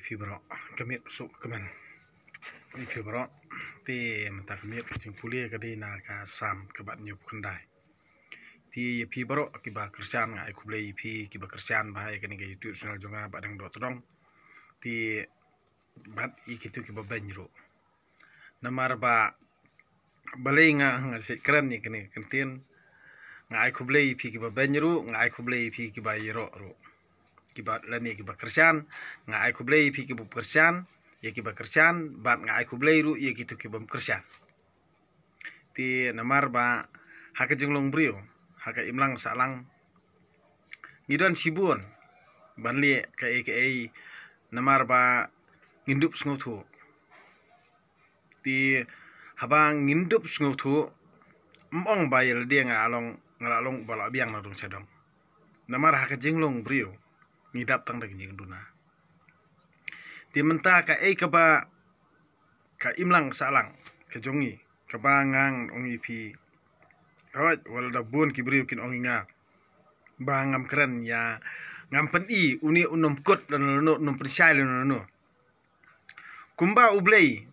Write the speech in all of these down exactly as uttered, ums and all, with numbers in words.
Phi baroh, ka miet suk ka kmen. Ïa phi baroh, te mynta ka miet ka jingpule ka dei na ka Salm kaba hynñiewphew khyndai. Te ïa phi baroh kiba Khristan, nga ai khublei ïa phi kiba Khristan ba ha ïa kane ka YouTube channel jong nga Bah Dang Dohtdong. Te bad ïa kito kiba beiñ ruh. Namar ba balei nga, nga shu kren ïa kane ka kyntien. Nga ai khublei ïa phi kiba beiñ ruh, nga ai khublei ïa phi kiba ïaroh ruh. Kiba lane kiba Khristan, nga ai khublei ïa phi kiba Khristan, ïa kiba Khristan, bad nga ai khublei ruh ïa kito kibym Khristan. Te namar ba ha ka jinglong briew, ha ka imlang sahlang, ngi don shibun ban leh kaei kaei, namar ba ngin dup sngewthuh. Te haba ngin dup sngewthuh, ym ong ba ïa lade nga la long, nga la long ba la biang na dong sha dong. Namar ha ka jinglong briew ngi dap tang da ka jingduna. Te mynta kaei kaba ka imlang sahlang ka jong ngi, kaba ngan ong ïa phi. Hooid, wat la da bun ki briew kin ong ïa nga ba ngam kren ïa, ngam pyni une u nongkut lano lano, u nongpynshai lano lano. Kumba U Blei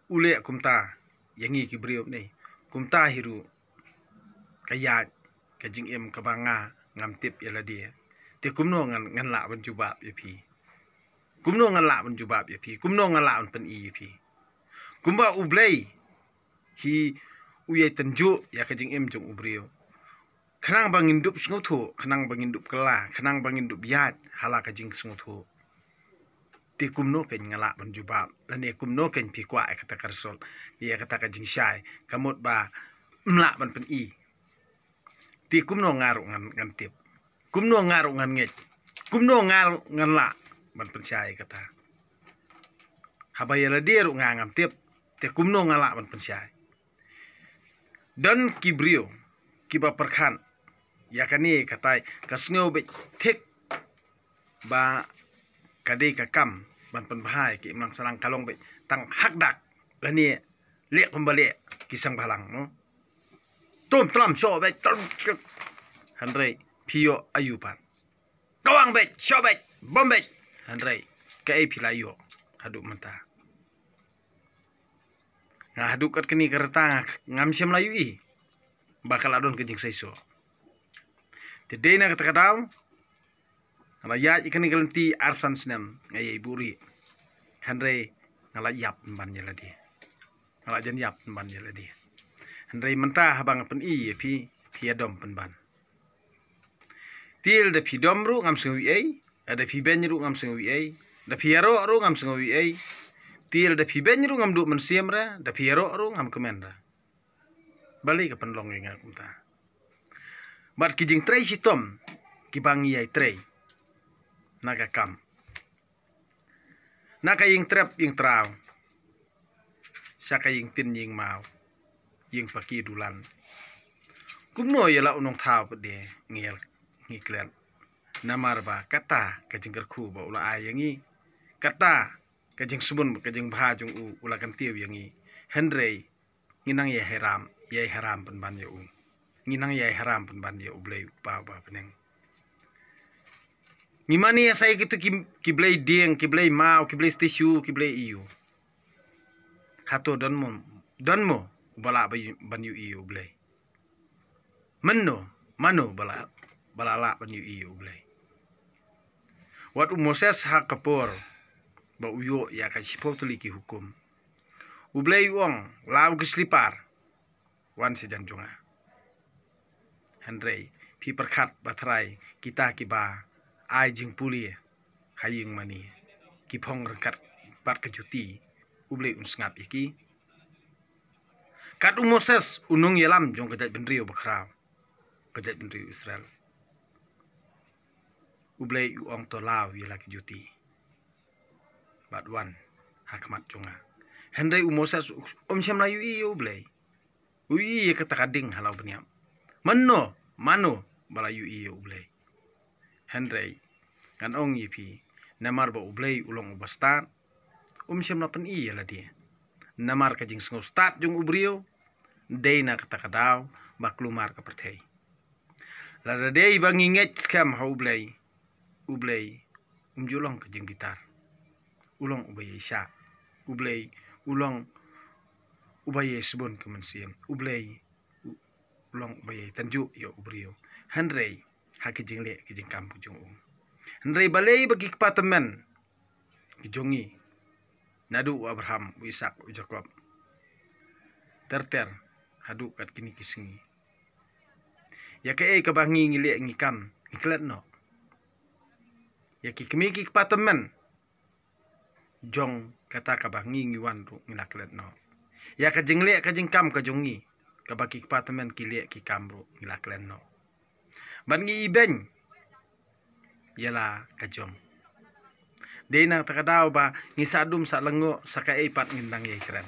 u leh kumta ïa ngi ki briew ne, kumta hi ruh ka ïaid ka jingim kaba nga ngam tip ïa lade. Te kumno ngan, ngan lah ban jubab ïa phi? Kumno ngan lah ban jubab ïa phi? Kumno ngan lah ban pyni ïa phi? Kumba U Blei hi u ïai tynjuh ïa ka jingim jong u briew, khnang ba ngin dup sngewthuh, khnang ba ngin dup kylla, khnang ba ngin dup ïaid ha la ka jingsngewthuh. Te kumno kein nga lah ban jubab, lane kumno kein phi kwah ïa kata ka result, ïa kata ka jingshai, ka mut ba ym lah ban pyni. Te kumno nga ruh ngan, ngan tip? Kumno nga ruh ngan ngeit? Kumno nga ruh ngan lah ban pynshai kata? Haba ïa lade ruh nga ngam tip, te kumno nga lah ban pynshai? Don ki briew kiba pyrkhat ïa kane katai, ka sngew beit thik ba ka dei ka kam ban pynbha ïa ki imlang sahlang, ka long beit tang hakdak lane leh kumba leh ki seng bhalang, no? Tum tlam shoh beit, tum, tum. Hynrei phi ïoh aïu pat? Kawang beit, shoh beit, bom beit. Hynrei kaei phi la ïoh haduh mynta? Nga haduh kat kane ka rta nga, ngam shym la ïohi ba ka la don ka jingseisoh. Te dei na kata ka daw nga la ïaid ïa kane ka lynti arphew san snem nga ïai buhrieh. Hynrei nga la ïap pynban ïa lade. Nga la jan ïap pynban ïa lade. Hynrei mynta haba nga pyni ïa phi, phi ïadom pynban. Te lada phi dom ruh ngam sngew ei ei, lada phi beiñ ruh ngam sngew ei ei, da phi ïaroh ruh ngam sngew ei ei. Te lada phi beiñ ruh ngam duh mynsiem re, da phi ïaroh ruh ngam kmen re. Balei ka pynlong ïa nga kumta? Bad ki jingtrei shitom kiba ngi ïai trei na ka kam, na ka ïing trep ïing traw, sha ka ïing tin ïing maw, ïing paki dulan. Kumno ïa la u nongthaw pat de ngi ïa ngi klet? Namar ba kata ka jingkyrkhu ba u la ai ïa ngi, kata ka jingsbun ka jingbha jong u, u la kyntiew ïa ngi. Hynrei ngi nang ïai haram, ïai haram pynban ïa u. Ngi nang ïai haram pynban ïa U Blei U Kpa ba ha bneng. Ngi mane ïa sa ïa kito ki, ki blei dieng, ki blei maw, ki blei statue, ki blei aiu. Hato don mo, don mo uba lah ba ïoh, ban ïohi ïa U Blei? Mano, mano ba la, ba la lah ban ïohi ïa U Blei? Wat u Moses ha ka por ba u ïoh ïa ka shiphew tylli ki hukum, U Blei u ong, law ki slipar, wan shajan jong nga. Hynrei phi pyrkhat ba trai kita kiba ai jingpule ha ïing mane, ki phong ryngkat bad ka juti, U Blei un sngap ïa ki? Kat u Moses u nongïalam jong ka jaitbynriew bakhraw, ka jaitbynriew Israel, U Blei u ong, to law ïa la ki juti bad wan ha khmat jong nga. Hynrei u Moses um shym la ïohi ïa U Blei. U ïohi ïa kata ka ding ha la u bniap. Mano, mano ba la ïohi ïa U Blei? Hynrei ngan ong ïa phi, namar ba U Blei u long uba stad, um shym la pyni ïa lade. Namar ka jingsngew stad jong u briew dei na kata ka daw ba kulmar ka pyrthei. Lada dei ba ngi ngeit skhem ha U Blei, U Blei um ju long ka jingbitar. u long uba ïai shah. U Blei u long uba ïai sbun ka mynsiem. U Blei u long uba ïai tynjuh ïa u briew. Hynrei ha ki jingleh ki jingkam ki jong u. Hynrei balei ba ki kpa tymmen ki jong ngi, naduh u Abraham, u Isak, u Jakob, ter ter haduh kat kine ki sngi, ïa kaei kaba ngi ngi leh ngi kam, ngi klet noh? Ïa ki kmie ki kpa tymmen jong kata kaba ngi ngi wan ruh ngi la klet noh. Ïa ka jingleh ka jingkam ka jong ngi, kaba ki kpa tymmen ki leh ki kam ruh ngi la klet noh. Bad ngi ibeiñ ïa la ka jong. Dei na kata ka daw ba ngi sah dum sah lyngngoh, sa kaei pat ngin nang ïai kren.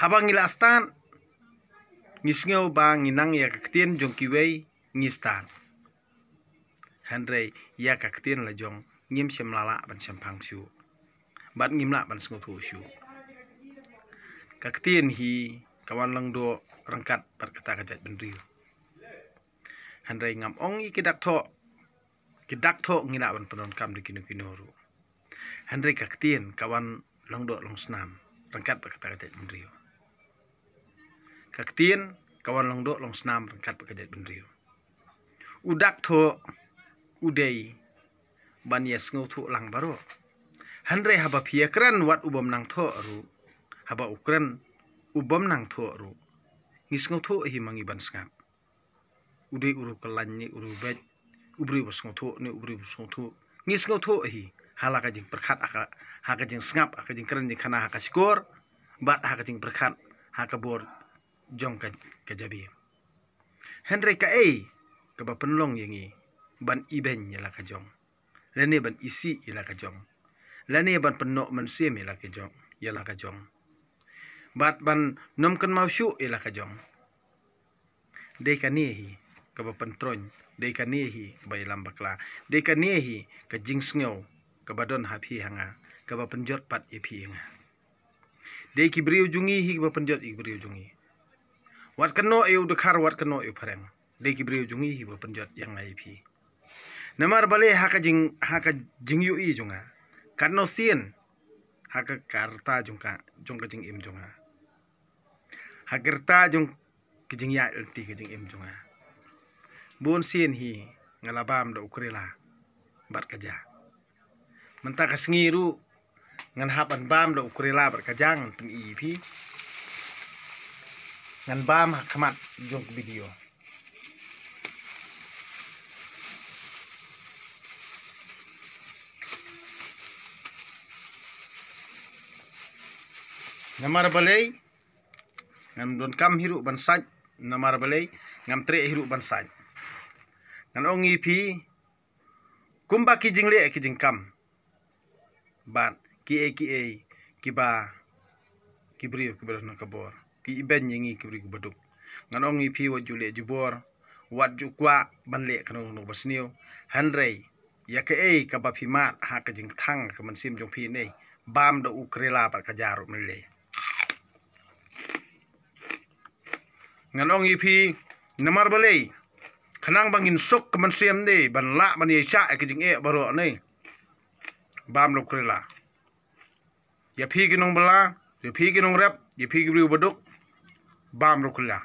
Haba ngi la stad, ngi sngew ba ngi nang ïa ka ktien jong kiwei, ngi stad. Hynrei ïa ka ktien la jong ngim shym la lah ban shemphang shuh, bad ngim lah ban sngewthuh shuh. Ka ktien hi ka wan lyngdoh ryngkat bad kata ka jaitbynriew. Hynrei ngam ong ïa ki dak thoh, ki dak thoh ngi lah ban pyndonkam da kino kino ruh. Hynrei ka ktien ka wan lyngdoh lyngsnam ryngkat bad kata ka jaitbynriew. Ka ktien ka wan lyngdoh lyngsnam ryngkat bad ka jaitbynriew. U dak thoh u dei ban ïa sngewthuh lang baroh. Hynrei haba phi ïa kren wat u bym nang thoh ruh, haba u kren u bym nang thoh ruh, ngi sngewthuh hi ma ngi ban sngap. U dei u riewkyllain ne u riewbeit, u briew ba sngewthuh ne u briew ba sngewthuh, ngi sngewthuh hi ha la ka jingpyrkhat, ha ka, ha ka jingsngap, ha ka jingkren jingkhana, ha ka shkor bad ha ka jingpyrkhat, ha ka bor jong ka, ka jabieng. Hynrei kaei kaba pynlong ïa ngi ban ibeiñ ïa la ka jong, lane ban isih ïa la ka jong, lane ban pynnoh mynsiem ïa la ka jong, ïa la ka jong, bad ban nym kynmaw shuh ïa la ka jong? Dei kane hi kaba pyntroiñ, dei kane hi kaba ïalam bakla, dei kane hi ka jingsngew kaba don ha phi ha nga, kaba pynjot pat ïa phi ïa nga. Dei ki briew jong ngi hi kiba pynjot ïa ki briew jong ngi. Wat kynnoh ïa u dkhar, wat kynnoh ïa u phareng. Dei ki briew jong ngi hi kiba pynjot ïa nga ïa phi. Namar balei? Ha ka jing, ha ka jingïohi jong nga, katno sien ha ka, ka rta jong ka, jong ka jingim jong nga, ha ka rta jong ka jingïaid lynti ka jingim jong nga, bun sien hi nga la bam da u Krela bad ka ja. Mynta ka sngi ruh ngan hap ban bam da u Krela bad ka ja, ngan pyni ïa phi. Ngan bam ha khmat jong ka video. Namar balei? Ngam donkam hi ruh ban sait. Namar balei? Ngam treh hi ruh ban sait. Ngan ong ïa phi, kumba ki jingleh ki jingkam bad kiei kiei kiba ki briew kiba don ha ka bor ki ibeiñ ïa ngi ki briew kiba duk, ngan ong ïa phi, wat ju leh jubor, wat ju kwah ban leh kano kano ba sniew. Hynrei ïa kaei kaba phi mad ha ka jingkthang ka mynsiem jong phi ne, bam da u Krela bad ka ja ruh mynlei. Ngan ong ïa phi, namar balei? Khnang ba ngin suk ka mynsiem ne, ban lah ban ïa shah ïa ka jingeh baroh ne, bam da u Krela. Ïa phi ki nongbylla, ïa phi ki nongrep, ïa phi ki briew ba duk, bam da u Krela.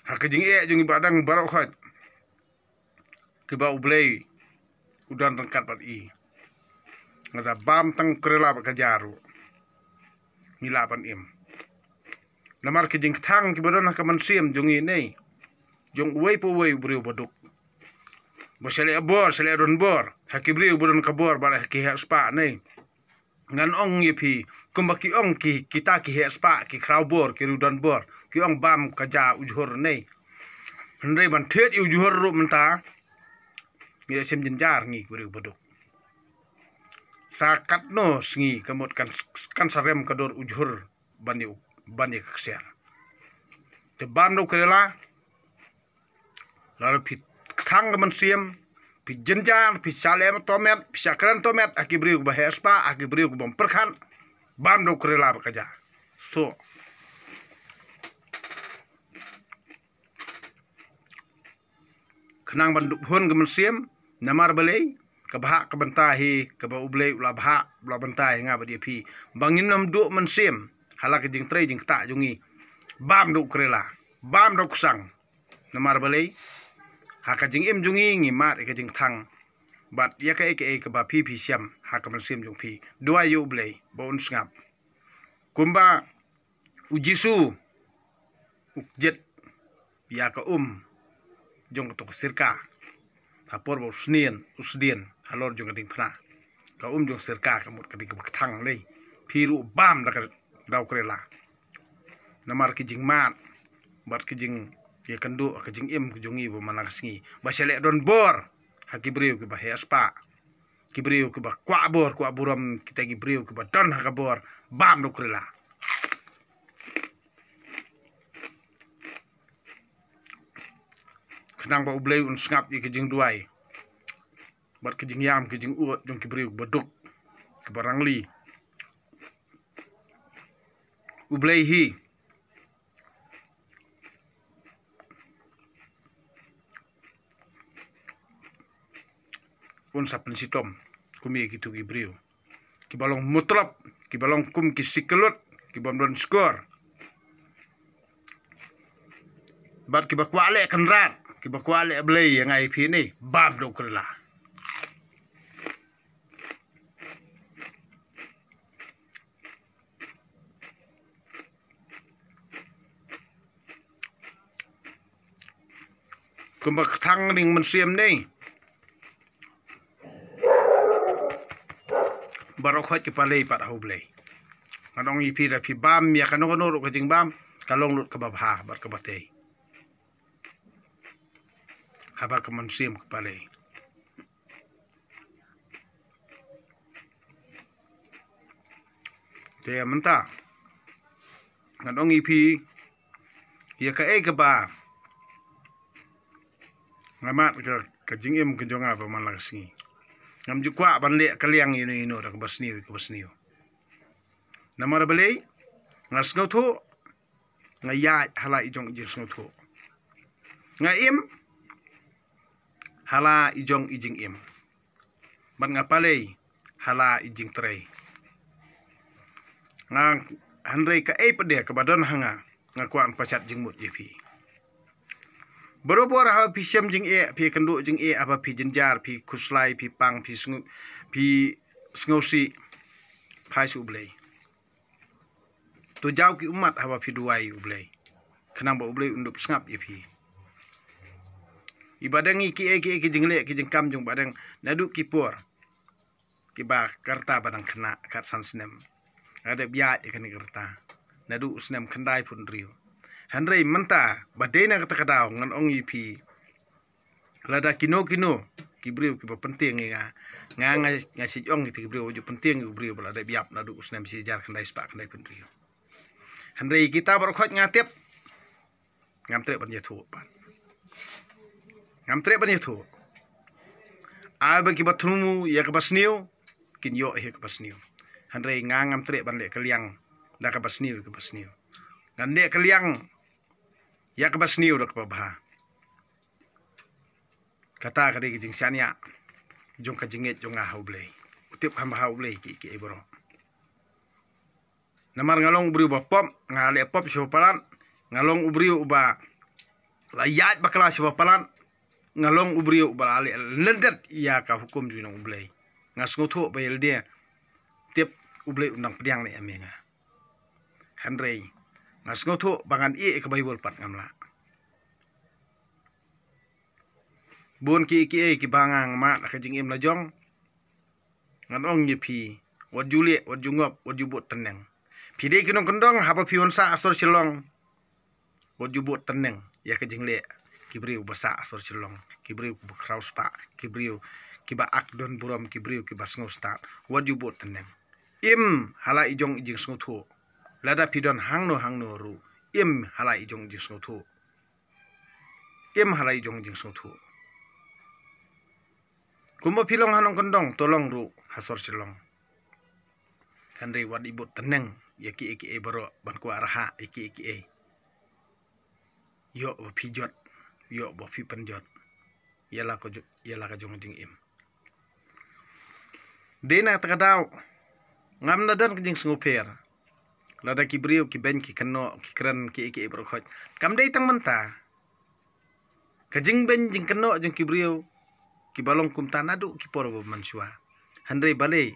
Ha ka jingeh jong ngi ba dang baroh khoit, kiba U Blei u don ryngkat bad i, lada bam tang u Krela bad ka ja ruh, ngi lah ban im. Namar ki jingkthang kiba don ha ka mynsiem jong ngi ne, jong uwei pa uwei u briew ba duk, ba sha leh bor, sha leh don bor, ha ki briew ba don ka bor bad ha ki heh spah ne. Ngan ong ïa phi, kumba ki ong ki, kita ki heh spah, ki khraw bor, ki riewdon bor, ki ong bam ka ja u jhur ne. Hynrei ban thied ïa u jhur ruh mynta, ngi da shem jynjar ngi ki briew ba duk. Sa katno sngi ka mut kan, kan sa rem ka dur u jhur ban ïa u, ban ïa ka ksiar. Te bam da u Krela, lada phi kthang ka mynsiem, phi jynjar, phi shalem tomet, phi shakren tomet ha ki briew kiba heh spah, ha ki briew kibym pyrkhat, bam da u Krela bad ka ja. So, khnang ban dup hun ka mynsiem. Namar balei? Ka bhah ka bynta hi, kaba U Blei u la bhah, u la bynta hi nga bad ïa phi, ba ngin ym duh mynsiem ha la ka jingtrei jingktah jong ngi. Bam da u kyrla, bam da u ksang. Namar balei? Ha ka jingim jong ngi ngi mad ïa ka jingthang bad ïa kaei kaei kaba phi phi shem ha ka mynsiem jong phi. Duwai ïa U Blei ba un sngap. Kumba u Jisu u kjit ïa ka um jong kato ka sirka ha por ba u sdien, u sdien halor jong ka diengphna. Ka um jong sirka ka mut ka dei kaba kthang lei. Phi ruh bam da ka, da u kyrla. Namar ki jingmad bad ki jingïakynduh ka jingim ka jong ngi ba man la ka sngi, ba sha leh don bor ha ki briew kiba heh spah, ki briew kiba kwah bor kwah burom, kita ki briew kiba don ha ka bor. Bam da u kyrla, khnang ba U Blei un sngap ïa ki jingduwai bad ki jingïam ki jingud jong ki briew kiba duk, kiba rangli. U Blei hi un sa pynshitom kum ïa kito ki briew kiba long mutlop, kiba long kum ki sikelut, kiba ym don shkor bad kiba kwah leh kynrad, kiba kwah leh blei ïa nga ïa phi ne. Bam da u kyrla. Kumba kthang ning mynsiem ne. Baroh khoit ki palei pat ha U Blei. Ngan ong ïa phi, da phi bam ïa kano kano ruh ka jingbam, ka long lut kaba bha bad kaba tei. Haba ka mynsiem ka palei. Te mynta ngan ong ïa phi ïa kaei kaba nga mad ka, ka jingim ka jong nga ba man la ka sngi. Ngam ju kwah ban leh ka liang ïa ino ino da kaba sniew ïa kaba sniew. Namar balei? Nga sngewthuh, nga ïaid ha la i jong i jingsngewthuh. Nga im ha la i jong i jingim. Bad nga palei ha la i jingtrei. Nga, hynrei kaei pat de kaba don ha nga, nga kwah ban pachat jingmut ïa phi. Barobor haba phi shem jingeh, phi kynduh jingeh, haba phi jynjar, phi khuslai, phi pang, phi sngew, phi sngewsih, phai sha U Blei. To jaw ki ummat haba phi duwai U Blei, khnang ba U Blei un dup sngap ïa phi. Iba dang ïa kiei kiei ki jingleh ki jingkam jong ba dang naduh ki por kiba ka rta ba dang khynnah kat san snem. Nga dep ïaid ïa kane ka rta naduh u snem khyndai phew hynriew. Hynrei mynta ba dei na kata ka daw ngan ong ïa phi, lada kino kino ki briew kiba pyntieng ïa nga, nga, nga, nga shu ong ïa kita ki briew, ju pyntieng ïa u briew ba la dep ïap naduh u snem shi hajar khyndai spah khyndai phew hynriew. Hynrei kita baroh khoit nga tip, ngam treh ban ïathuh pat. Ngam treh ban ïathuh. Ai ba kiba thmu ïa kaba sniew kin ïoh ïa kaba sniew. Hynrei nga ngam treh ban leh ka liang da kaba sniew ïa kaba sniew. Ngan leh ka liang ïa kaba sniew da kaba bha. Kata ka dei ka jingshaniah jong ka jingngeit jong nga ha U Blei. U tip kham bha ha U Blei ki, ki ei baroh. Namar nga long u briew ba pop, nga leh pop sha ba palat, nga long u briew uba la ïaid bakla sha ba palat, nga long u briew uba la leh lyndet ïa ka hukum jong U Blei. Nga sngewthuh ba ïa lade tip U Blei un dang pdiang ne em ïa nga. Hynrei nga sngewthuh ba ngan ïeh ïa ka Baibl pat ngam lah. Bun kiei kiei kiba nga mad ha ka jingim la jong. Ngan ong ïa phi, wat ju leh, wat ju ngop, wat ju bud tneng. Phi dei ki nongkyndong, haba phi wan sah ha sor Shillong, wat ju bud tneng ïa ka jingleh ki briew ba sah ha sor Shillong, ki briew kiba khraw spah, ki briew kiba ak don burom, ki briew kiba sngewstad. Wat ju bud tneng. Im ha la i jong i jingsngewthuh. Lada phi don hangno hangno ruh, im ha la i jong i jingsngewthuh. Im ha la i jong i jingsngewthuh. Kumba phi long ha nongkyndong, to long ruh ha sor Shillong. Hynrei wat i bud tneng ïa kiei kiei baroh, ban kwah rhah ïa kiei kiei. Ïoh ba phi jot, ïoh ba phi pynjot. ïa la ka ju-, ïa la ka jong jingim. Dei na kata ka daw ngam la don ka jingsngewpher. Lada ki briew ki beiñ ki kynnoh ki kren kiei kiei baroh khoit, kam dei tang mynta. Ka jingbeiñ jingkynnoh jong ki briew kiba long kumta naduh ki por ba mynshuwa. Hynrei balei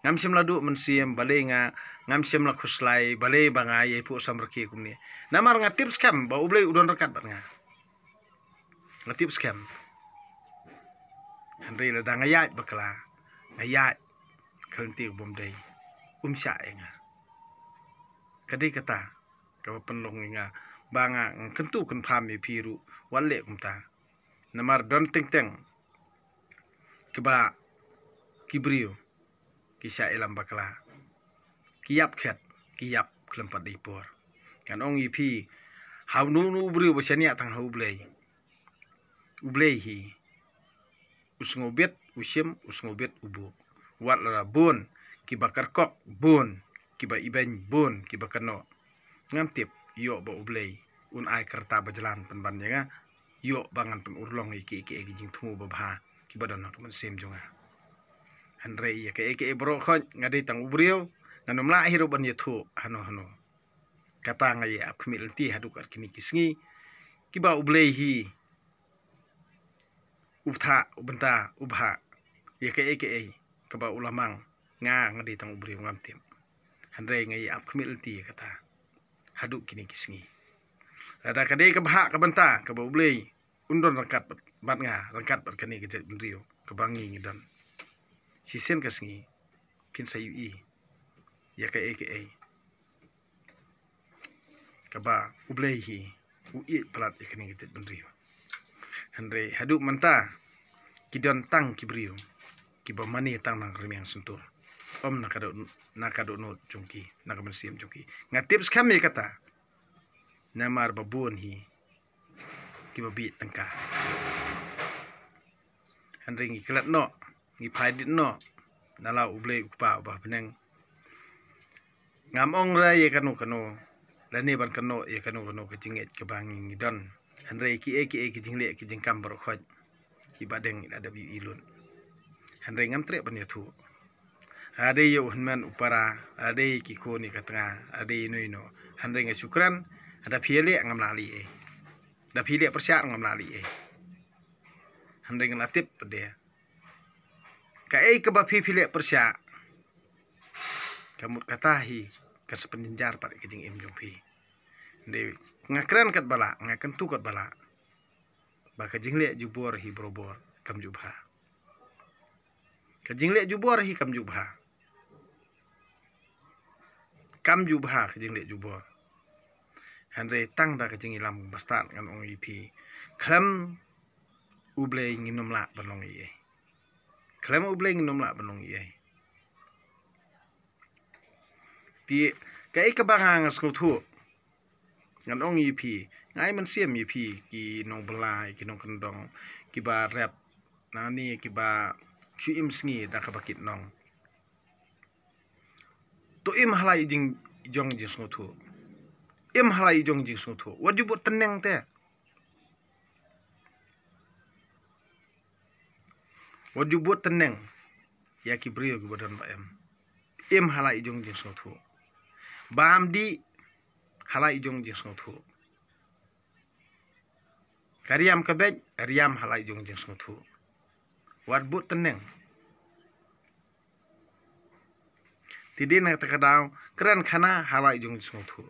ngam shym la duh mynsiem, balei nga ngam shym la khuslai, balei ba nga ïai phuh samrkhie kumne? Namar nga tip skhem ba U Blei u don ryngkat bad nga. Nga tip skhem. Hynrei lada nga ïaid bakla, nga ïaid ka lynti ka bym dei, um shah ïa nga. Ka dei kata kaba pynlong ïa nga ba nga, nga kyntu kynpham ïa phi ruh wat leh kumta. Namar don teng teng kiba ki briew ki shah ïalam bakla, ki ïap khet, ki ïap khlem pat dei por. Ngan ong ïa phi, ha uno uno u briew ba shaniah tang ha U Blei, U Blei hi u sngewbit u shim, u sngewbit u buh. Wat la bun kiba kyrkhu, bun kiba ibeiñ, bun kiba kynnoh, ngam tip, ïoh ba U Blei un ai ka rta ba jlan pynban ïa nga, ïoh ba ngan pynurlong ïa kiei kiei ki jingthmu babha kiba don ha ka mynsiem jong nga. Hynrei ïa kaei kaei baroh khoit nga dei tang u briew, ngan ym lah hi ruh ban ïathuh hano hano. Kata nga ïa ap khmih lynti haduh kat kine ki sngi kiba U Blei hi u bthah, u bynta, u bhah ïa kaei kaei kaba u la mang. Nga, nga dei tang u briew, ngam tip. Hynrei nga ïa ap khmih lynti ïa kata haduh kine ki sngi. Lada ka dei ka bhah ka bynta kaba U Blei un don ryngkat bad, bad nga, ryngkat bad kane ka jaitbynriew kaba ngi ngi don, shisien ka sngi kin sa ïohi ïa kaei kaei kaba U Blei hi u ïeit palat ïa kane ka jaitbynriew. Hynrei haduh mynta ki don tang ki briew kiba mane tang na ka rmiang syntur, ym na ka doh, na ka dohnud jong ki, na ka mynsiem jong ki. Nga tip skhem ïa kata. Namar ba bun hi kiba bieit tyngka. Hynrei ngi klet noh, ngi phai dit noh na la U Blei u Kpa uba ha bneng. Ngam ong re ïa kano kano lane ban kynnoh ïa kano kano ka jingngeit kaba ngi ngi don. Hynrei kiei kiei ki jingleh ki jingkam baroh khoit kiba dang ïa la dep ïohi lut. Hynrei ngam treh ban ïathuh. Lada dei ïa u hynmen u para, lada dei ki khun ïa ka tnga, lada dei ïa no ïa no. Hynrei nga shu kren, lada phi ïaleh ngam lah leh ei. Lada phi leh pyrshah ngam lah leh ei. Hynrei nga la tip pat de, kaei kaba phi phi leh pyrshah, ka mut kata hi kan sa pynjynjar pat ïa ka jingim jong phi. Hynrei nga kren katba lah, nga kyntu katba lah ba ka jingleh jubor hi barabor kam ju bha. Ka jingleh jubor hi kam ju bha. Kam ju bha ka jingleh jubor. Hynrei tang da ka jingïalam ba stad ngan ong ïa phi, khlem U Blei ngin ym lah ban long ei ei. Khlem U Blei ngin ym lah ban long ei ei. Te kaei kaba nga nga sngewthuh, ngan ong ïa phi, nga ai mynsiem ïa phi ki nongbylla, ki nongkyndong kiba rep nangne, kiba shu im sngi da kaba kit nong. To im ha la i jingjong jingsngewthuh. Im ha la i jong jingsngewthuh. Wat ju bud tneng te. Wat ju bud tneng ïa ki briew kiba don ba em. Im ha la i jong jingsngewthuh. Bam dih ha la i jong jingsngewthuh. Ka riam ka beit, riam ha la i jong jingsngewthuh. Wat bud tneng. Te dei na kata ka daw, kren khana ha la i jong jingsngewthuh.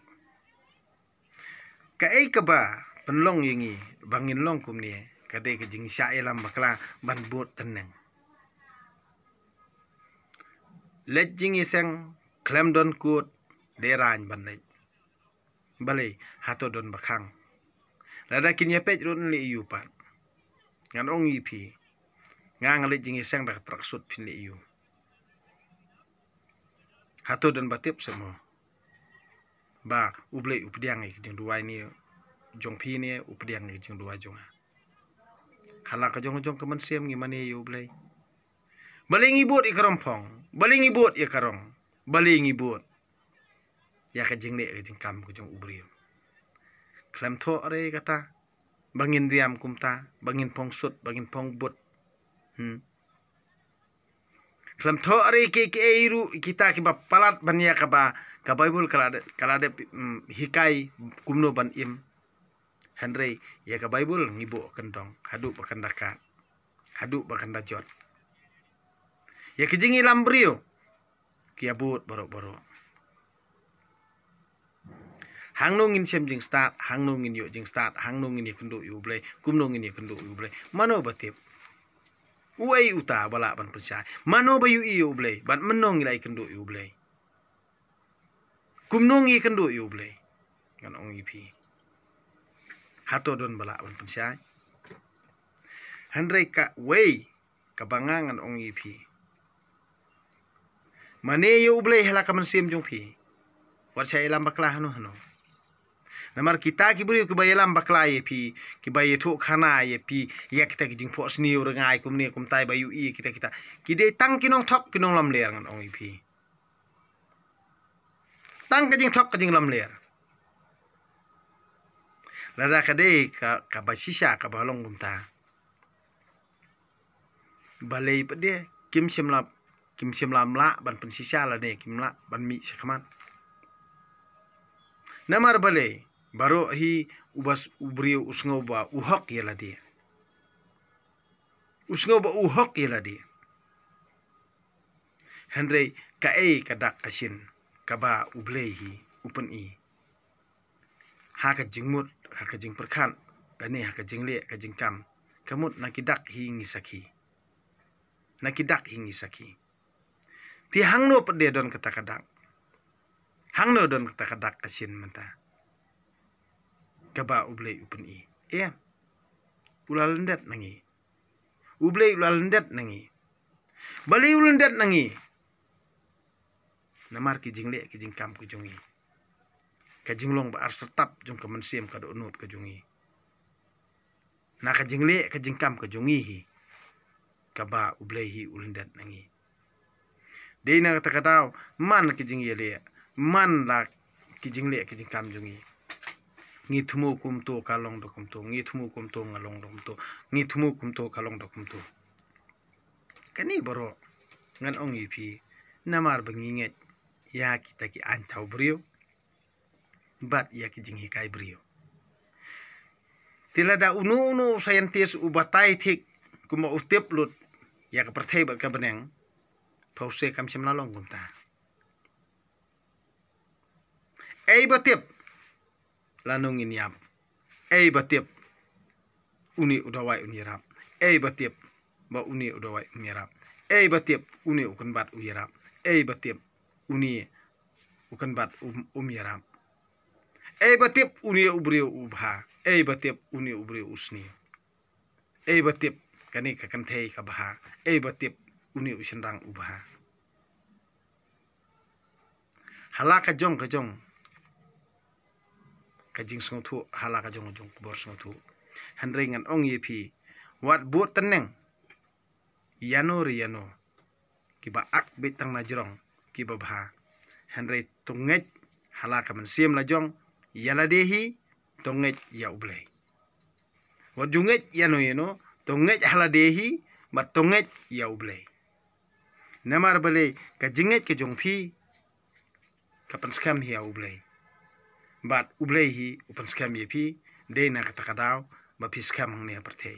Kaei kaba pynlong ïa ngi ba ngin long kumne, ka dei ka jingshah ïalam bakla ban bud tneng. Leit jingïaseng khlem don kut, dei raiñ ban leit. Balei, hato don ba khang? Lada kin ïa peit ruh yn leh aïu pat? Ngan ong ïa phi, nga nga leit jingïaseng da ka tracksuit, phin leh aïu? Hato don ba tip seh mo ba U Blei u pdiang ïa ka jingduwai ne jong phi ne u pdiang ïa ka jingduwai jong nga? Ha la ka jong jong ka mynsiem ngi mane ïa U Blei. Balei ngi bud ïa ka rong phong? Balei ngi bud ïa ka rong? Balei ngi bud ïa ka jingleh ka jingkam ka jong u briew? Khlem thoh re kata. Ba ngin riam kumta, ba ngin phong sut, ba ngin phong but. Hmm. Khlem thoh re ki, ki ei ruh kita kiba palat ban ïa kaba, ka Baibl ka la dep, ka la dep, mm, hikai kumno ban im. Hynrei ïa ka Baibl ngi buh kyndong haduh ba kan da kat, haduh ba kan da jot. Ïa ki jingïalam briew ki ïa bud baroh baroh. Hangno ngin shem jingstad, hangno ngin ïoh jingstad, hangno ngin ïakynduh ïa U Blei, kumno ngin ïakynduh ïa U Blei. Mano ba tip? Uei uta ba lah ban pynshai? Mano ba ïohi ïa U Blei? Bad mynno ngi lah ïakynduh ïa U Blei? Kumno ngi ïakynduh ïa U Blei? Ngan ong ïa phi, hato don ba lah ban pynshai? Hynrei kawei kaba nga ngan ong ïa phi, mane ïa U Blei ha la ka mynsiem jong phi. Wat sha ïalam bakla hano hano. Namar kita ki briew kiba ïalam bakla ïa phi, kiba ïathuh khana ïa phi ïa kita ki jingphohsniew rngai kumne kumtai ba ïohi kita kita, ki dei tang ki nongthok ki nonglamler, ngan ong ïa phi. Tang ka jingthok ka jinglamler. Lada ka dei ka, kaba shisha kaba long kumta, balei pat de kim shym la, kim shym la mlah ban pynshisha lane kim lah ban mih shakhmat? Namar balei? Baroh hi uba s-, u briew u sngew ba u hok ïa lade. U sngew ba u hok ïa lade. Hynrei kaei ka dak ka shin kaba U Blei hi u pyni? Ha ka jingmut, ha ka jingpyrkhat, lane ha ka jingleh ka jingkam, ka mut na ki dak hi ngi sakhi. Na ki dak hi ngi sakhi. Te hangno pat de don kata ka dak? Hangno don kata ka dak ka shin mynta kaba U Blei u pyni? Em. U la lyndet na ngi. U Blei u la lyndet na ngi. Balei u lyndet na ngi? Namar ki jingleh ki jingkam ka jong ngi. Ka jinglong ba ar syrtap jong ka mynsiem ka dohnud ka jong ngi. Na ka jingleh ka jingkam ka jong ngi hi kaba U Blei hi u lyndet na ngi. Dei na kata ka daw, man la ki jingïaleh, man la ki jingleh ki jingkam jong ngi. Ngi thmu kumto ka long da kumto, ngi thmu kumto nga long da kumto, ngi thmu kumto ka long da kumto. Kane baroh ngan ong ïa phi, namar ba ngi ngeit ïa kita ki aiñ thaw briew bad ïa ki jinghikai briew. Te lada uno uno u scientist u batai thik kumba u tip lut ïa ka pyrthei bad ka bneng, pha u se kam shym la long kumta. Ei ba tip lano ngin ïap. Ei ba tip une u dawai un ïarap. Ei ba tip ba une u dawai um ïarap. Ei ba tip une u kynbat u ïarap. Ei ba tip une u kynbat um, um ïarap. Ei ba tip une u briew u bha. Ei ba tip une u briew u sniew. Ei ba tip kane ka kynthei ka bha. Ei ba tip une u shynrang u bha. Ha la ka jong ka jong ka jingsngewthuh, ha la ka jong ka jong ka bor sngewthuh. Hynrei ngan ong ïa phi, wat bud tneng ïano re ïano, kiba ak beit tang na jrong kiba bha. Hynrei to ngeit ha la ka mynsiem la jong ïa lade hi, to ngeit ïa U Blei. Wat ju ngeit ïano ïano, to ngeit ha lade hi bad to ngeit ïa U Blei. Namar balei? Ka jingngeit ka jong phi ka pynskhem hi ïa U Blei, bad U Blei hi u pynskhem ïa phi. Dei na kata ka daw ba phi skhem hangne ha pyrthei.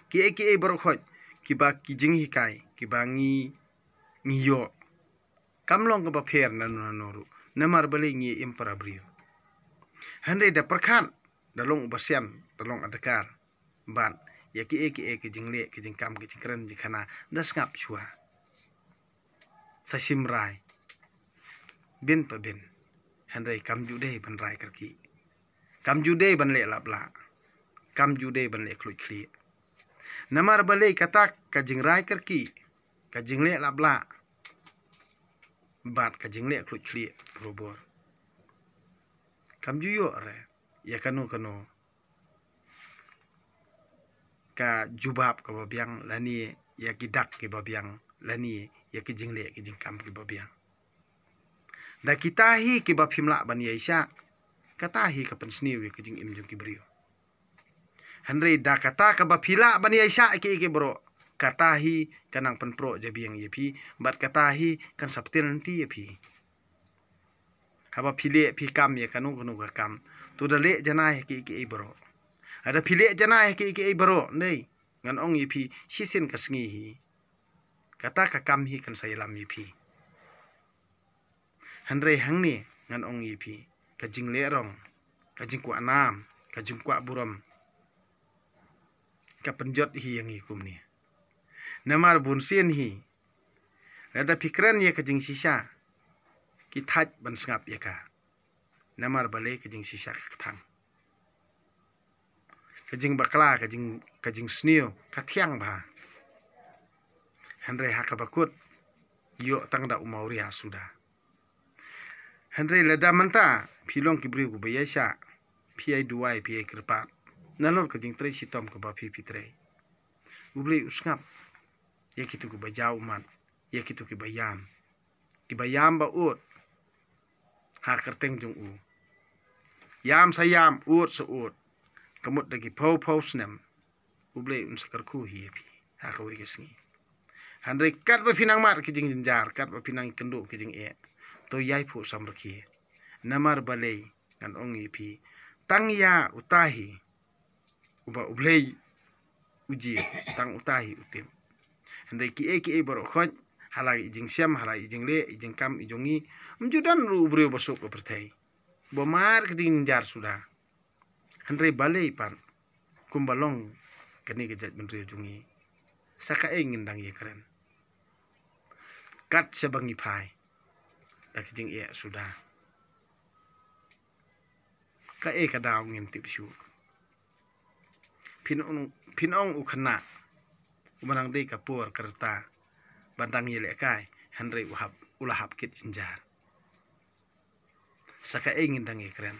Kiei kiei baroh khoit kiba ki jinghikai kiba ngi, ngi ïoh, kam long kaba pher na nano nano ruh, namar balei? Ngi im para briew. Hynrei da pyrkhat, da long uba sian, da long adkar, bad ïa kiei kiei ki jingleh ki jingkam ki jingkren jingkhana da sngap shuwa. Sa shim rai bin pa bin, hynrei kam ju dei ban rai kyrkieh, kam ju dei ban leh laplah, kam ju dei ban leh khluit khlieh. Namar balei? Kata ka jingrai kyrkieh, ka jingleh laplah bad ka jingleh khluit khlieh barabor, kam ju ïoh re ïa kano kano ka jubab kaba biang, lane ïa ki dak kiba biang, lane ïa ki jingleh ki jingkam kiba biang. Da kita hi kiba phim lah ban ïaishah, kata hi ka pynsniew ïa ka jingim jong ki briew. Hynrei da kata kaba phi lah ban ïaishah ïa kiei kiei baroh, kata hi ka nang pynproh jabieng ïa phi, bad kata hi kan sa pynthikna ïa phi. Haba phi leh phi kam ïa kano kano ka kam, to da leh janai ha kiei kiei baroh. Haba phi leh janai ha kiei kiei baroh, hynrei ngan ong ïa phi, shisien ka sngi hi, kata ka kam hi kan sa ïalam ïa phi. Hynrei hangne ngan ong ïa phi, ka jingleh rong, ka jingkwah nam, ka jingkwah burom, ka pynjot hi ïa ngi kumne. Namar bunsien hi, lada phi kren ïa ka jingshisha, ki thait ban sngap ïa ka. Namar balei? Ka jingshisha ka kthang. Ka jingbakla, ka jing, ka jingsniew ka thiang bha. Hynrei ha kaba kut, ïoh tang da u mawria suda. Hynrei lada mynta phi long ki briew kiba ïaishah, phi ïai duwai, phi ïai kyrpad, nalor ka jingtrei shitom kaba phi phi trei, U Blei u sngap ïa kito kiba jaw ummat, ïa kito kiba ïam, kiba ïam ba ud ha kyrteng jong u. Ïam sa ïam, ud sa ud, ka mut da ki phew phew snem, U Blei un sa kyrkhu hi ïa phi ha kawei ka sngi. Hynrei katba phi nang mad ki jingjynjar, katba phi nang kynduh ki jingeh, to ïai phuh samrkhie. Namar balei? Ngan ong ïa phi, tang ïa uta hi uba U Blei u jied, tang uta hi u tip. Hynrei kiei kiei baroh khoit, ha la i jingshem, ha la i jingleh, i jingkam, i jong ngi, ym ju don ruh u briew ba suk ka pyrthei ba mad ka jingjynjar suda. Hynrei balei pat, kumba long kane ka jaitbynriew jong ngi, sa kaei ngin dang ïakren? Kat shaba ngi phai da ka jingeh suda, kaei ka daw ngin tip shuh? Phin ong, phin ong u khynnah uba nang dei ka por ka rta ban dang ïalehkai, hynrei u hap, u la hap kit jynjar. Sa kaei ngin dang ïakren?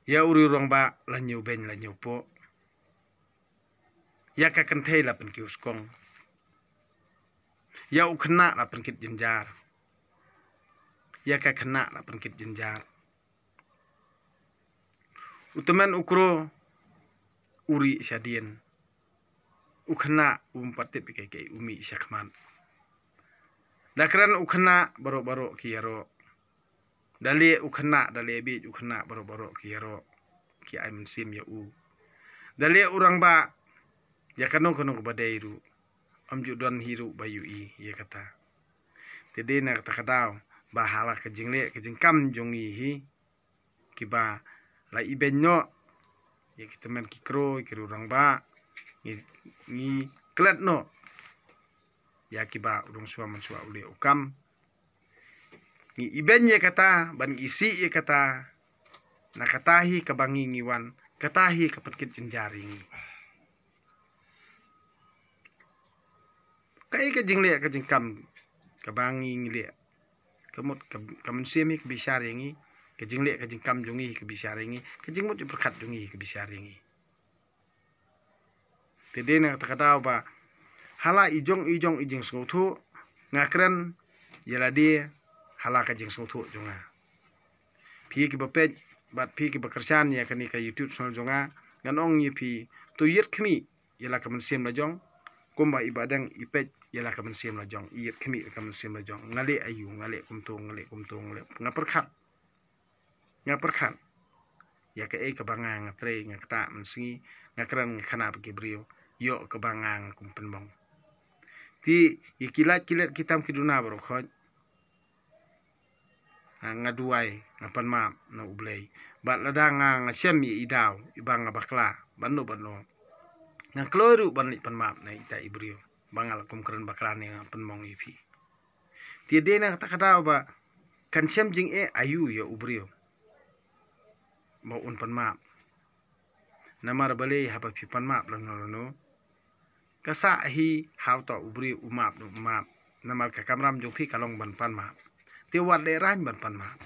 Ïa u riewrangbah la ñiewbeiñ la ñiewpoh. Ïa ka kynthei la pynkiew skong. Ïa u khynnah la pynkit jynjar. Ïa ka khynnah la pynkit jynjar. U tymmen u kro u rieh shadien. U khynnah um pat tip ïa kaei kaei, u mih shakhmat. Da kren u khynnah, baroh baroh ki ïaroh. Da leh u khynnah, da leh bieit u khynnah, baroh baroh ki ïaroh, ki ai mynsiem ïa u. Da leh u rangbah, ïa kano kano kaba dei ruh, ym ju don hi ruh ba ïohi ïa kata. Te dei na kata ka daw ba ha la ka jingleh ka jingkam jong ngi hi, kiba la ibeiñ noh ïa ki tymmen ki kro, ki riewrangbah, ngi, ngi klet noh ïa kiba u longshuwa manshuwa u leh u kam. Ngi ibeiñ ïa kata, ban ngi isih ïa kata. Na kata hi kaba ngi ngi wan, kata hi ka pynkit jynjar ïa ngi. Kaei ka jingleh ka jingkam kaba ngi ngi leh? Ka mut ka, ka mynsiem hi ka bishar ïa ngi, ka jingleh ka jingkam jong ngi hi ka bishar ïa ngi, ka jingmut jingpyrkhat jong ngi hi ka bishar ïa ngi. Te dei na kata ka daw ba ha la i jong i jong i jingsngewthuh, nga kren ïa lade ha la ka jingsngewthuh jong nga. Phi kiba peit bad phi kiba kyrshan ïa kane ka YouTube channel jong nga, ngan ong ïa phi, to ïit khmih ïa la ka mynsiem la jong, kumba i Bahdeng i peit ïa la ka mynsiem la jong, i ïit khmih ïa la ka mynsiem la jong. Nga leh aïu, nga leh kumto, nga leh kumto, nga leh, nga pyrkhat. Nga pyrkhat ïa kaei kaba nga nga trei, nga ktah mynsngi, nga kren, nga khynnah bad ki briew, ïoh kaba nga nga kum pynmong. Te ïa ki lait ki let ki tam ki duna baroh khoit, nga, nga duwai, nga pan map na U Blei. Bad lada nga, nga shem ïa i daw iba nga bakla bad no bad no, nga kloi ruh ban leit pan map na ita i briew ba nga la kum kren bakla ne nga pynmong ïa phi. Te dei na kata ka daw ba kan shem jingeh aïu ïa u briew ba un pan map. Namar balei? Haba phi pan map lano lano, ka sah hi ha uta u briew u map ne um map. Namar ka kamram jong phi ka long ban pan map. Te wat lehraiñ ban pan map.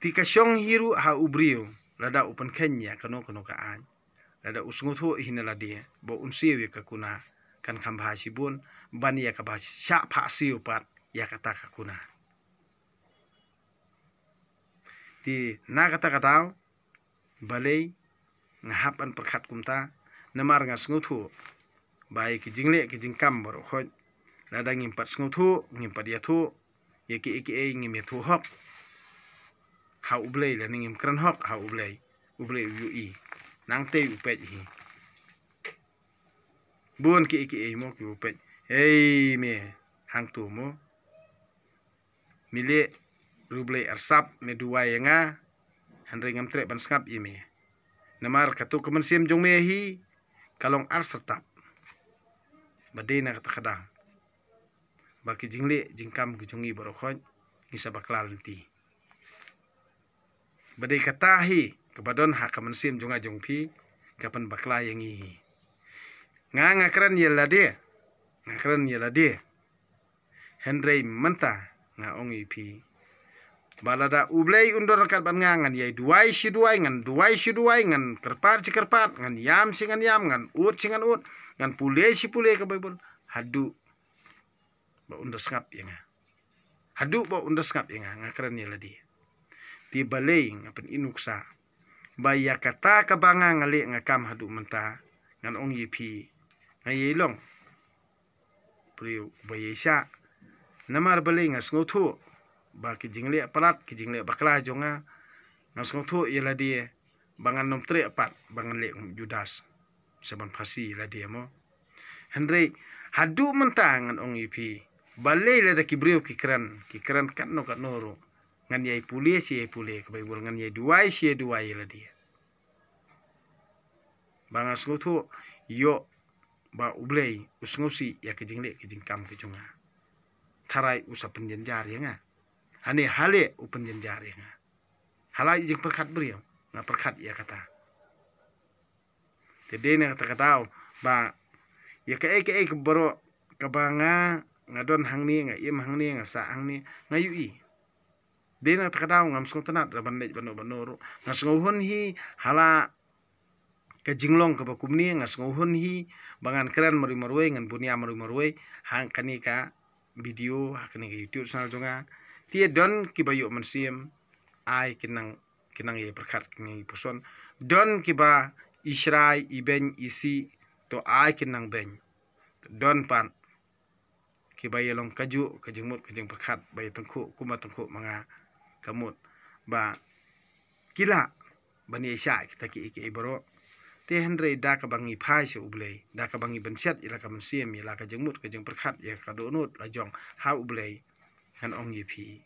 Te ka shong hi ruh ha u briew lada u pynkheiñ ïa kano kano ka aiñ, lada u sngewthuh hi na lade ba un siew ïa ka kuna, kan kham bha shibun ban ïa kaba shah phah siew pat ïa kata ka kuna. Te na kata ka daw, balei nga hap ban pyrkhat kumta, namar nga sngewthuh ba ïa ki jingleh ki jingkam baroh khoit, lada ngim pat sngewthuh, ngim pat ïathuh ïa kiei kiei, ngim ïathuh hok ha U Blei, lane ngim kren hok ha U Blei, U Blei u ïohi, nangtei u peit hi. Bun kiei kiei mo ki u peit. Hei me, hangto mo, me leh riewblei arsap, me duwai ïa nga, hynrei ngam treh ban sngap ïa me. Namar kato ka mynsiem jong me hi ka long arsap. Ba dei na kata ka daw ba ki jingleh jingkam ki jong ngi baroh khoit, ngi sa bakla lynti. Ba dei kata hi kaba don ha ka mynsiem jong nga jong phi, ka pynbakla ïa ngi hi. Nga, nga kren ïa lade, nga kren ïa lade. Hynrei mynta nga ong ïa phi ba lada U Blei un don ryngkat bad nga, ngan ïai duwai shi duwai, ngan duwai shi duwai, ngan kyrpad shi kyrpad, ngan ïam shi ngan ïam, ngan ud shi ngan ud, ngan pule shi pule ka Baibl, haduh ba un da sngap ïa nga. Haduh ba un da sngap ïa nga, nga kren ïa lade. Te balei nga pynïaid nuksa ba ïa kata kaba nga, nga leh nga kam haduh mynta, ngan ong ïa phi, nga ïai long briew ba ïai shah. Namar balei? Nga sngewthuh ba ki jingleh palat, ki jingleh bakla jong nga, nga sngewthuh ïa lade ba ngan nym treh pat ba ngan leh kum Judas, sa ban phasi ïa lade mo. Hynrei haduh mynta ngan ong ïa phi, balei lada ki briew ki kren, ki kren katno katno ruh, ngan ïai pule shi ïai pule ka Baibl, ngan ïai duwai shi ïai duwai ïa lade. Ba nga sngewthuh ïoh ba U Blei u sngewsih ïa ki jingleh ki jingkam ki jong nga. Tharai u sa pynjynjar ïa nga. Hane haleh u pynjynjar ïa nga. Haleh jingpyrkhat briew, nga pyrkhat ïa kata. Te dei na kata ka daw ba ïa kaei kaei ka baroh kaba nga, nga don hangne, nga im hangne, nga sah hangne, nga ïohi. Dei na kata ka daw ngam sngewtynnat ra ban leit bano bano ruh. Nga sngewhun hi ha la ka jinglong kaba kumne, nga sngewhun hi ba ngan kren marwei marwei, ngan bun ïa marwei marwei ha kane ka video, ha kane ka YouTube channel jong nga. Te don kiba ïoh mynsiem, ai kin nang, kin nang ïa pyrkhat, kin nang ïa puson. Don kiba i shrai, i beiñ, i sih, to ai kin nang beiñ. Don pat kiba ïa long kajuh ka jingmut ka jingpyrkhat ba ïa tyngkhuh kumba tyngkhuh ma nga, ka mut ba ki lah ban ïa shah kita kiei kiei baroh. Te hynrei da kaba ngi phai sha U Blei, da kaba ngi bynshet ïa la ka mynsiem, ïa la ka jingmut ka jingpyrkhat, ïa ka dohnud la jong ha U Blei, ngan ong ïa phi,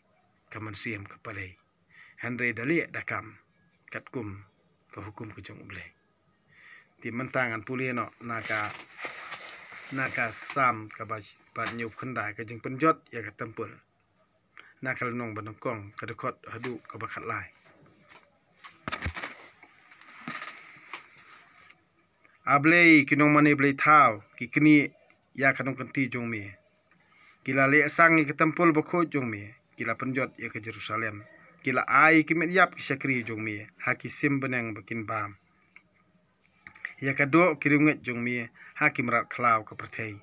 ka mynsiem ka pale. Hynrei da leh da kam katkum ka hukum ka jong U Blei. Te mynta ngan pule noh na ka, na ka Salm kaba, ba hynñiewphew khyndai, ka jingpynjot ïa ka templ. Na ka lynnong ba nyngkong, ka dkhot haduh kaba khatlai. A Blei, ki nongmane blei thaw ki knieh ïa ka nongkynti jong me. Ki la leh sang ïa ka templ bakhuid jong me, ki la pynjot ïa ka Jerusalem. Ki la ai ki met ïap ki shakri jong me ha ki sim bneng ba kin bam, ïa ka doh ki riewngeit jong me ha ki mrad khlaw ka pyrthei.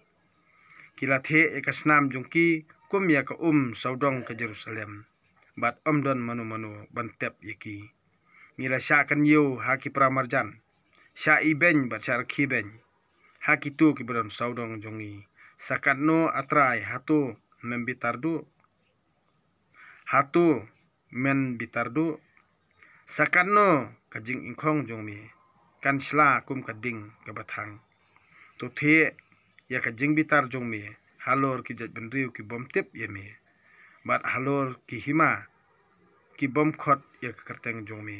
Ki la theh ïa ka snam jong ki kum ïa ka um sawdong ka Jerusalem, bad ym don mano mano ban tep ïa ki. Ngi la shah kynñiew ha ki para marjan, shah ibeiñ bad shah rkhie beiñ ha kito kiba don sawdong jong ngi. Sa katno, A Trai, hato mem bitar duh? Hato men bitar duh? Sa katno ka jingïngkhong jong me kan shla kum ka ding kaba thang. To theh ïa ka jingbitar jong me halor ki jaitbynriew ki bym tip ïa me, bad halor ki hima ki bym khot ïa ka kyrteng jong me.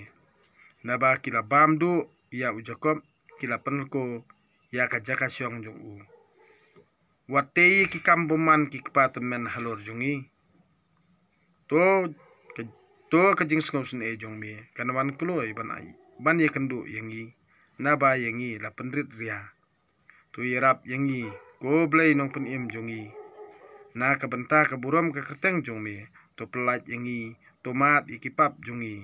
Naba ki la bam duh ïa u Jakob, ki la pynlko ïa ka jaka shong jong u. Wat tei ïa ki kam bymman ki kpa tymmen halor jong ngi. To ka, to ka jingsngewsynei jong me kan wan kloi ban ai, ban ïakynduh ïa ngi, naba ïa ngi la pynrit ria. To ïarap ïa ngi, ko Blei Nongpynim jong ngi, na ka bynta ka burom ka kyrteng jong me. To pyllait ïa ngi, to mad ïa ki pap jong ngi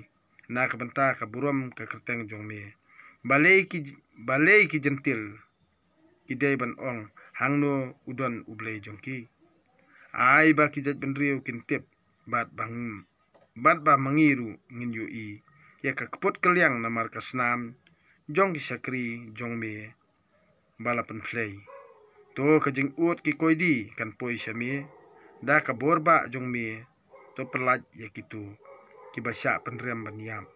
na ka bynta ka burom ka kyrteng jong me. Balei ki, balei ki jentil ki dei ban ong, hangno u don U Blei jong ki? Ai ba ki jaitbynriew kin tip, bad ba, bad ba ma ngi ruh ngin ïohi ïa ka kput ka liang namar ka snam jong ki shakri jong me ba la pynphlei. To ka jingud ki koidi kan poi sha me, da ka bor bah jong me, to pyllait ïa kito kiba shah pynrem ban ïap.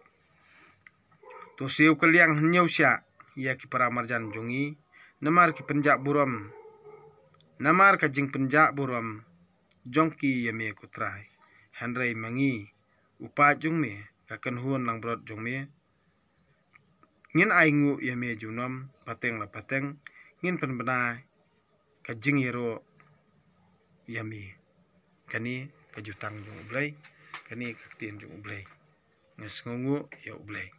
To siew ka liang hynñiew shah ïa ki para marjan jong ngi, namar ki pynjah burom, namar ka jingpynjah burom jong ki ïa me ko Trai. Hynrei ma ngi, u paid jong me, ka kynhun langbrot jong me, ngin ai nguh ïa me junom pateng la pateng, ngin pynbna ka jingïaroh ïa me. Kane ka jutang jong U Blei, kane ka ktien jong U Blei. Nga sngewnguh ïa U Blei.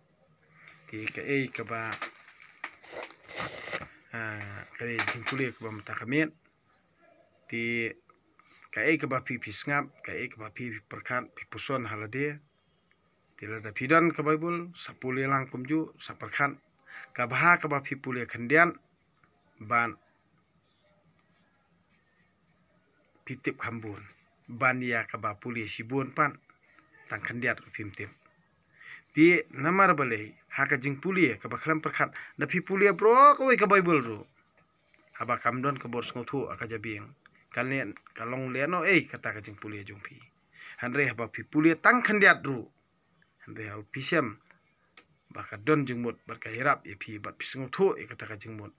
Te kaei kaba, ah, kaei jingpule kaba mynta ka miet. Te kaei kaba phi phi sngap, kaei kaba phi phi pyrkhat, phi puson ha lade. Te lada phi don ka Baibl, sa pule lang kumjuh, sa pyrkhat. Ka bha kaba phi pule khyndiat, bad phi tip kham bun. Ban ïa kaba pule shibun pat, tang khyndiat ruh phim tip. Te namar balei, ha ka jingpule kaba khlem pyrkhat, da phi pule baroh kawei ka Baibl ruh, haba kam don ka bor sngewthuh ha ka jabieng, kan leh, ka long lehnohei kata ka jingpule jong phi. Hynrei haba phi pule tang khyndiat ruh, hynrei haba phi shem ba ka don jingmut bad ka ïarap ïa phi bad phi sngewthuh ïa kata ka jingmut,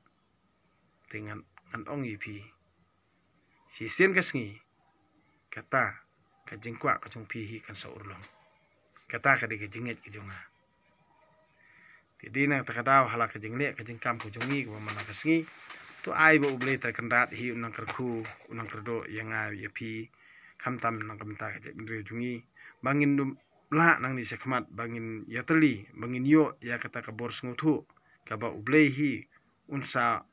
te ngan, ngan ong ïa phi, shisien ka sngi, kata ka jingkwah ka jong phi hi kan sa urlong. Kata ka dei ka jingngeit ka jong nga. Te dei na kata ka daw, ha la ka jingleh ka jingkam ka jong ngi kaba mynta ka sngi, to ai ba U Blei Trai Kynrad hi un nang kyrkhu, un nang kyrdoh ïa nga ïa phi, khamtam na ka bynta ka jaitbynriew jong ngi, ba ngin ym lah nangne shakhmat ba ngin ïatylli, ba ngin ïoh ïa kata ka bor sngewthuh kaba U Blei hi un sa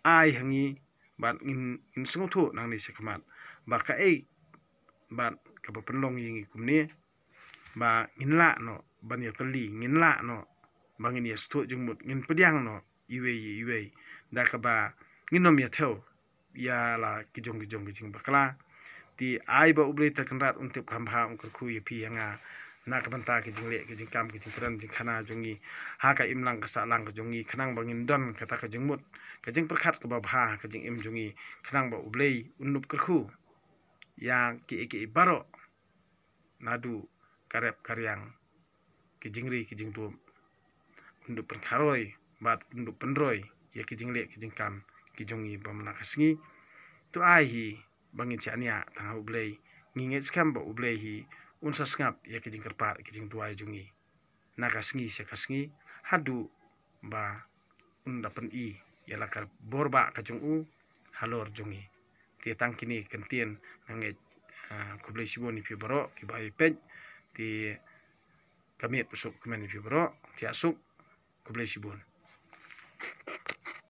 ai ha ngi, bad ngin, ngin sngewthuh nangne shakhmat ba kaei, bad kaba pynlong ïa ngi kumne, ba ngin lah noh ban ïatylli, ngin lah noh ba ngin ïasngewthuh jingmut, ngin pdiang noh iwei ïa iwei, da kaba ngin ym ïathew ïa la ki jong ki jong ki jingbakla. Te ai ba U Blei Trai Kynrad un tip kham bha, un kyrkhu ïa phi ïa nga, na ka bynta ki jingleh ki jingkam, ki jingkren jingkhana jong ngi, ha ka imlang ka sahlang ka jong ngi, khnang ba ngin don kata ka jingmut, ka jingpyrkhat kaba bha ha ka jingim jong ngi, khnang ba U Blei un dup kyrkhu ïa kiei kiei baroh, naduh ka rep ka riang, ki jingri ki jingdup, un dup pynkharoi bad un dup pynroi ïa ki jingleh ki jingkam ki jong ngi ba mynta ka sngi. To ai hi ba ngin shaniah tang ha U Blei, ngi ngeit skhem ba U Blei hi un sa sngap ïa ki jingkyrpad ki jingduwai jong ngi, na ka sngi sha ka sngi, haduh ba un da pyni ïa la ka bor bah ka jong u halor jong ngi. Te tang kine ki kyntien, nga ngeit, ah, khublei shibun ïa phi baroh kiba ïa peit. Te ka miet ba suk kmen ïa phi baroh, thiah suk, khublei shibun.